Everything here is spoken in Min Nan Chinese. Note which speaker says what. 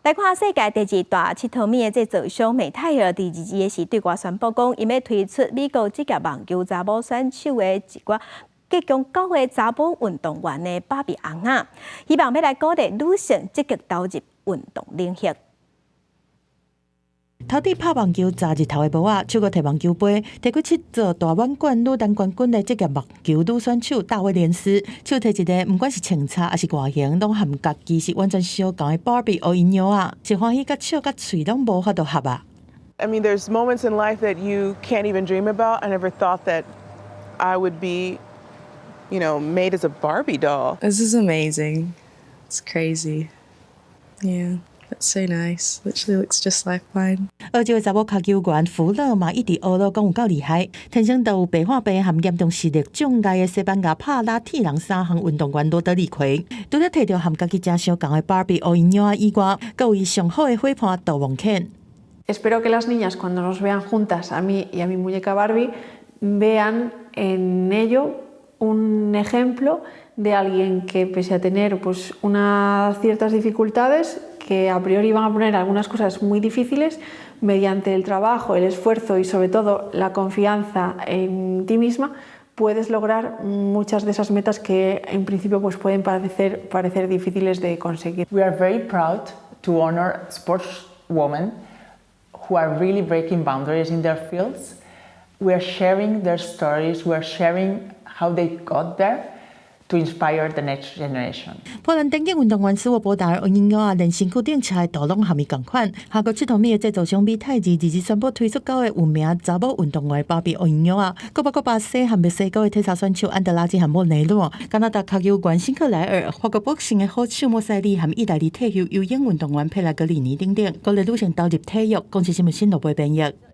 Speaker 1: 來看世界第二大𨑨迌物的製造商美泰爾，佇22日時對外宣布講，𪜶欲推出美國職業網球查某選手的一寡結共九个查某運動員的芭比尪仔，希望欲來鼓勵女性積極投入運動領域。
Speaker 2: 頭佇拍網球紮日頭的帽仔，手閣提網球杯，提過七座大滿貫女單冠軍的職業網球女選手大衛連斯，手提一个毋管是穿插抑是外形，攏和家己是完全相仝的芭比烏蠅仔，是歡喜甲笑甲喙攏無法度合啊！
Speaker 3: I mean, there's moments in life that you can't even dream about. I never thought that I would be made as a Barbie doll.
Speaker 4: This is amazing. It's crazy. Yeah. That's so nice. Literally looks just like mine.
Speaker 2: 澳洲的查某跤球員福勒嘛，一直學了講有夠厲害，天生就有白化病和嚴重視力障礙的西班牙帕拉鐵人三項運動員羅德里奎，除了提著和家己誠相仝的芭比烏蠅仔以外，閣有伊上好的伙伴導盲犬。
Speaker 5: Espero que las niñas, cuando nos vean juntas, a mí y a mi muñeca Barbie, vean en ello un ejemplo de alguien que, pese a tener, pues, unas ciertas dificultades que a priori van a poner algunas cosas muy difíciles, mediante el trabajo, el esfuerzo y sobre todo la confianza en ti misma, puedes lograr muchas de esas metas que en principio, pues, pueden parecer difíciles de conseguir.
Speaker 6: We are very proud to honor sportswomen who are really breaking boundaries in their fields. We are sharing their stories, we are sharing how they got there to inspire the next generation.
Speaker 2: 波蘭電競運動員斯沃波達烏蠅仔，連身軀頂車的圖攏和伊仝款。韓國𨑨迌物的製造商美泰爾二日宣布推出九个有名查某運動員芭比烏蠅仔，閣包括巴西和墨西哥的體操選手安德拉基和莫內諾、加拿大跤球員辛克萊爾、法國boxing 的好手莫塞利和意大利退休游泳運動員佩萊格里尼等等，鼓勵女性投入體育。公視新聞新羅貝編譯。